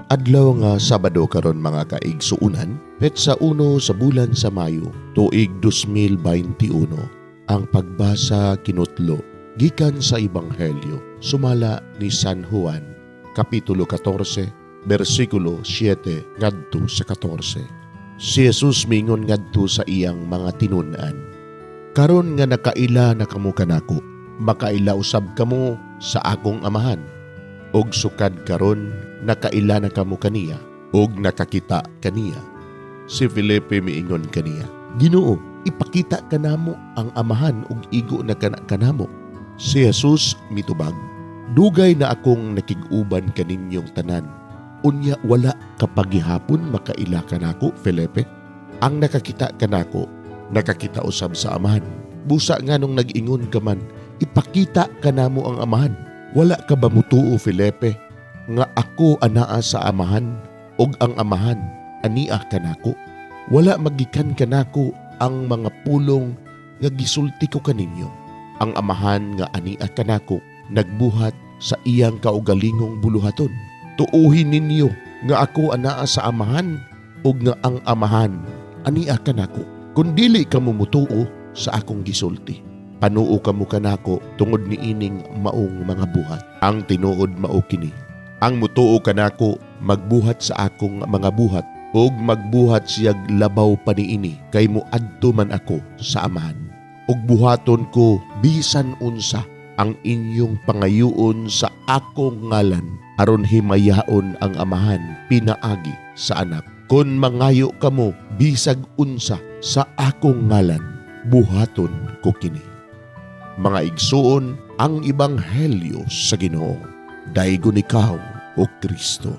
Adlaw nga Sabado karon, mga kaigsuunan, petsa 1 sa bulan sa Mayo, tuig 2021. Ang pagbasa kinutlo gikan sa Ebanghelyo sumala ni San Juan, kapitulo 14, bersikulo 7 ngadto sa 14. Si Jesus miingon ngadto sa iyang mga tinun-an, "Karon nga nakaila na kamo kanako, makaila usab kamo sa akong Amahan. Ug sukad karon nakaila na kamo kaniya ug nakakita kaniya." Si Felipe miingon kaniya, "Ginoo, ipakita kanamo ang Amahan ug igo na kana kanamo." Si Jesus mitubag, "Dugay na akong nakig-uban kaninyong tanan. Unya wala ka pa gihapon makaila kanako, Felipe? Ang nakakita kanako, nakakita usab sa Amahan. Busa nganong nag-ingon ka man, 'Ipakita kanamo ang Amahan'? Wala ka ba mutuo, Felipe, nga ako anaa sa Amahan ug ang Amahan ania kanako? Wala magikan kanako ang mga pulong nga gisulti ko kaninyo. Ang Amahan nga ania kanako nagbuhat sa iyang kaugalingong buluhaton. Tuohi ninyo nga ako anaa sa Amahan ug nga ang Amahan ania kanako. Kung dili kamo mutuo sa akong gisulti, panuo kamo kanako tungod niining maong mga buhat. Ang tinuod mao kini: ang mutuo kanako magbuhat sa akong mga buhat, ug magbuhat siyag labaw pa niini, kay moadto man ako sa Amahan. Ug buhaton ko bisan unsa ang inyong pangayuon sa akong ngalan, aron himayaon ang Amahan pinaagi sa Anak. Kon mangayo kamo bisag unsa sa akong ngalan, buhaton ko kini." Mga igsuon, ang Ebanghelyo sa Ginoo. Daygon ikaw, O Kristo.